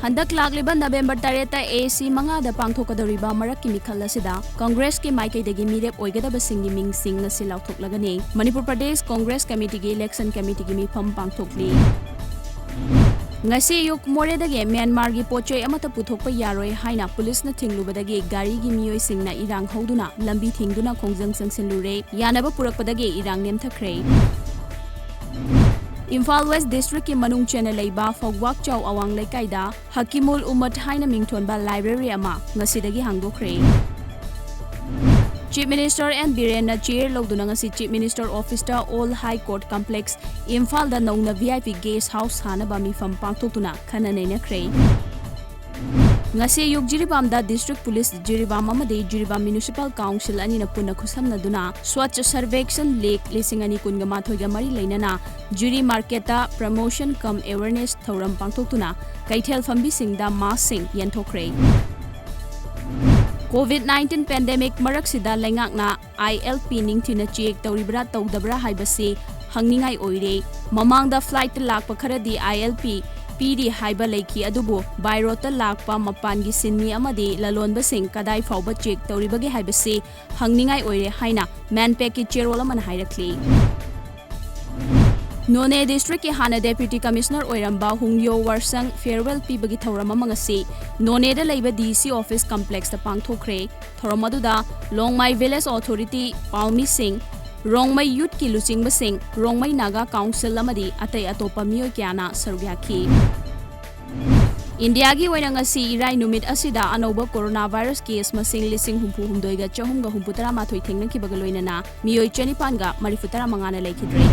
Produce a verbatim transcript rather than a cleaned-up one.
ꯍꯟꯗꯛ ꯂꯥꯛꯂꯤꯕ ꯅꯕꯦꯝꯕꯔ ꯇꯔꯦꯠꯇ ꯑꯦ ꯁꯤ ꯃꯉꯥꯗ ꯄꯥꯡꯊꯣꯛꯀꯗꯧꯔꯤꯕ ꯃꯔꯛꯀꯤ ꯃꯤꯈꯜ ꯑꯁꯤꯗ ꯀꯪꯒ꯭ꯔꯦꯁꯀꯤ ꯃꯥꯏꯀꯩꯗꯒꯤ ꯃꯤꯔꯦꯞ ꯑꯣꯏꯒꯗꯕꯁꯤꯡꯒꯤ ꯃꯤꯡꯁꯤꯡ ꯉꯁꯤ ꯂꯥꯎꯊꯣꯛꯂꯒꯅꯤ꯫ ꯃꯅꯤꯄꯨꯔ ꯄ꯭ꯔꯗꯦꯁ ꯀꯪꯒ꯭ꯔꯦꯁ ꯀꯃꯤꯇꯤꯒꯤ ꯏꯂꯦꯛꯁꯟ ꯀꯃꯤꯇꯤꯒꯤ ꯃꯤꯐꯝ ꯄꯥꯡꯊꯣꯛꯂꯤ꯫ ꯉꯁꯤ ꯑꯌꯨꯛ ꯃꯣꯔꯦꯗꯒꯤ ꯃ꯭ꯌꯥꯟꯃꯥꯔꯒꯤ ꯄꯣꯠꯆꯩ ꯑꯃꯠꯇ ꯄꯨꯊꯣꯛꯄ ꯌꯥꯔꯣꯏ ꯍꯥꯏꯅ ꯄꯨꯂꯤꯁꯅ ꯊꯤꯡꯂꯨꯕꯗꯒꯤ ꯒꯥꯔꯤꯒꯤ ꯃꯤꯑꯣꯏꯁꯤꯡꯅ ꯏꯔꯥꯡ ꯍꯧꯗꯨꯅ ꯂꯝꯕꯤ ꯊꯤꯡꯗꯨꯅ ꯈꯣꯡꯖꯪ ꯆꯪꯁꯤꯜꯂꯨꯔꯦ꯫ ꯌꯥꯅꯕ ꯄꯨꯔꯛꯄꯗꯒꯤ ꯏꯔꯥꯡ ꯅꯦꯝꯊꯈ꯭ꯔꯦ꯫ ꯏꯝꯐꯥꯜ ꯋꯦꯁ ꯗꯤꯁꯇ꯭ꯔꯤꯛꯀꯤ ꯃꯅꯨꯡ ꯆꯟꯅ ꯂꯩꯕ ꯐꯧꯕꯥꯛꯆꯥꯎ ꯑꯋꯥꯡ ꯂꯩꯀꯥꯏꯗ ꯍꯀꯤꯃꯨꯜ ꯎꯃꯠ ꯍꯥꯏꯅ ꯃꯤꯡꯊꯣꯟꯕ ꯂꯥꯏꯕ꯭ꯔꯦꯔꯤ ꯑꯃ ꯉꯁꯤꯗꯒꯤ ꯍꯥꯡꯗꯣꯛꯈ꯭ꯔꯦ꯫ ꯆꯤꯐ ꯃꯤꯅꯤꯁꯇꯔ ꯑꯦꯟ ꯕꯤꯔꯦꯟꯅ ꯆꯦꯌꯔ ꯂꯧꯗꯨꯅ ꯉꯁꯤ ꯆꯤꯐ ꯃꯤꯅꯤꯁꯇꯔ ꯑꯣꯐꯤꯁꯇ ꯑꯣꯜ ꯍꯥꯏ ꯀꯣꯔꯠ ꯀꯝꯄ꯭ꯂꯦꯛꯁ ꯏꯝꯐꯥꯜꯗ ꯅꯧꯅ V I P guest house ꯁꯥꯅꯕ ꯃꯤꯐꯝ ꯄꯥꯡꯊꯣꯛꯇꯨꯅ ꯈꯟꯅ ꯅꯩꯅꯈ꯭ꯔꯦ꯫ ꯉꯁꯤ ꯑꯌꯨꯛ ꯖꯤꯔꯤꯕꯥꯝꯗ ꯗꯤꯁꯇ꯭ꯔꯤꯛ ꯄꯨꯂꯤꯁ ꯖꯤꯔꯤꯕꯥꯝ ꯑꯃꯗꯤ ꯖꯤꯔꯤꯕꯥꯝ ꯃ꯭ꯌꯨꯅꯤꯁꯤꯄꯥꯜ ꯀꯥꯎꯟꯁꯤꯜ ꯑꯅꯤꯅ ꯄꯨꯟꯅ ꯈꯨꯠꯁꯝꯅꯗꯨꯅ ꯁ꯭ꯋꯥꯆ ꯁꯔꯚꯦꯛꯁꯟ ꯂꯦꯛ ꯂꯤꯁꯤꯡ ꯑꯅꯤ ꯀꯨꯟꯒ ꯃꯥꯊꯣꯏꯒ ꯃꯔꯤ ꯂꯩꯅꯅ ꯖꯤꯔꯤ ꯃꯥꯔꯀꯦꯠꯇ ꯄ꯭ꯔꯃꯣꯁꯟ ꯀꯝ ꯑꯦꯋꯦꯔꯅꯦꯁ ꯊꯧꯔꯝ ꯄꯥꯡꯊꯣꯛꯇꯨꯅ ꯀꯩꯊꯦꯜ ꯐꯝꯕꯤꯁꯤꯡꯗ ꯃꯥꯁꯛꯁꯤꯡ ꯌꯦꯟꯊꯣꯛꯈ꯭ꯔꯦ꯫ ꯀꯣꯚꯤꯗ ꯅꯥꯏꯟꯇꯤꯟ ꯄꯦꯟꯗꯦꯃꯤꯛ ꯃꯔꯛꯁꯤꯗ ꯂꯩꯉꯥꯛꯅ ꯑꯥꯏ ꯑꯦꯜ ꯄꯤ ꯅꯤꯡꯊꯤꯅ ꯆꯦꯛ ꯇꯧꯔꯤꯕ꯭ꯔꯥ ꯇꯧꯗꯕ꯭ꯔꯥ ꯍꯥꯏꯕꯁꯤ ꯍꯪꯅꯤꯡꯉꯥꯏ ꯑꯣꯏꯔꯦ꯫ ꯃꯃꯥꯡꯗ ꯐ꯭ꯂꯥꯏꯠꯇ ꯂꯥꯛꯄ ꯈꯔꯗꯤ ꯑꯥꯏ ꯑꯦꯜ ꯄꯤ ꯄꯤꯔꯤ ꯍꯥꯏꯕ ꯂꯩꯈꯤ, ꯑꯗꯨꯕꯨ ꯕꯥꯏ ꯔꯣꯗꯇ ꯂꯥꯛꯄ ꯃꯄꯥꯟꯒꯤ ꯁꯤꯟꯃꯤ ꯑꯃꯗꯤ ꯂꯂꯣꯟꯕꯁꯤꯡ ꯀꯗꯥꯏ ꯐꯥꯎꯕ ꯆꯦꯛ ꯇꯧꯔꯤꯕꯒꯦ ꯍꯥꯏꯕꯁꯤ ꯍꯪꯅꯤꯡꯉꯥꯏ ꯑꯣꯏꯔꯦ ꯍꯥꯏꯅ ꯃꯦꯟꯄꯦꯛꯀꯤ ꯆꯦꯔꯣꯜ ꯑꯃꯅ ꯍꯥꯏꯔꯛꯂꯤ꯫ ꯅꯣꯅꯦ ꯗꯤꯁꯇ꯭ꯔꯤꯛꯀꯤ ꯍꯥꯟꯅ ꯗꯦꯄ꯭ꯌꯨꯇꯤ ꯀꯃꯤꯁꯅꯔ ꯑꯣꯏꯔꯝꯕ ꯍꯨꯡꯌꯣ ꯋꯥꯔꯁꯪ ꯐꯤꯌꯔꯋꯦꯜ ꯄꯤꯕꯒꯤ ꯊꯧꯔꯝ ꯑꯃ ꯉꯁꯤ ꯅꯣꯅꯦꯗ ꯂꯩꯕ ꯗꯤ ꯁꯤ ꯑꯣꯐꯤꯁ ꯀꯝꯄ꯭ꯂꯦꯛꯁꯇ ꯄꯥꯡꯊꯣꯛꯈ꯭ꯔꯦ꯫ ꯊꯧꯔꯝ ꯑꯗꯨꯗ ꯂꯣꯡꯃꯥꯏ ꯚꯤꯂꯦꯖ ꯑꯣꯊꯣꯔꯤꯇꯤ, ꯄꯥꯎꯃꯤꯁꯤꯡ, ꯔꯣꯡꯃꯩ ꯌꯨꯠꯀꯤ ꯂꯨꯆꯤꯡꯕꯁꯤꯡ, ꯔꯣꯡꯃꯩ ꯅꯥꯒꯥ ꯀꯥꯎꯟꯁꯤꯜ ꯑꯃꯗꯤ ꯑꯇꯩ ꯑꯇꯣꯞꯄ ꯃꯤꯑꯣꯏ ꯀꯌꯥꯅ ꯁꯔꯨꯛ ꯌꯥꯈꯤ꯫ ꯏꯟꯗꯤꯌꯥꯒꯤ ꯑꯣꯏꯅ ꯉꯁꯤ ꯏꯔꯥꯏ ꯅꯨꯃꯤꯠ ꯑꯁꯤꯗ ꯑꯅꯧꯕ ꯀꯣꯔꯣꯅꯥ ꯚꯥꯏꯔꯁ ꯀꯦꯁ ꯃꯁꯤꯡ ꯂꯤꯁꯤꯡ ꯍꯨꯝꯐꯨ ꯍꯨꯝꯗꯣꯏꯒ ꯆꯍꯨꯝꯒ ꯍꯨꯝꯐꯨ ꯇꯔꯥ ꯃꯥꯊꯣꯏ ꯊꯦꯡꯅꯈꯤꯕꯒ ꯂꯣꯏꯅꯅ ꯃꯤꯑꯣꯏ ꯆꯅꯤꯄꯥꯟꯒ ꯃꯔꯤꯐꯨ ꯇꯔꯥ ꯃꯉꯥꯅ ꯂꯩꯈꯤꯗ꯭ꯔꯦ꯫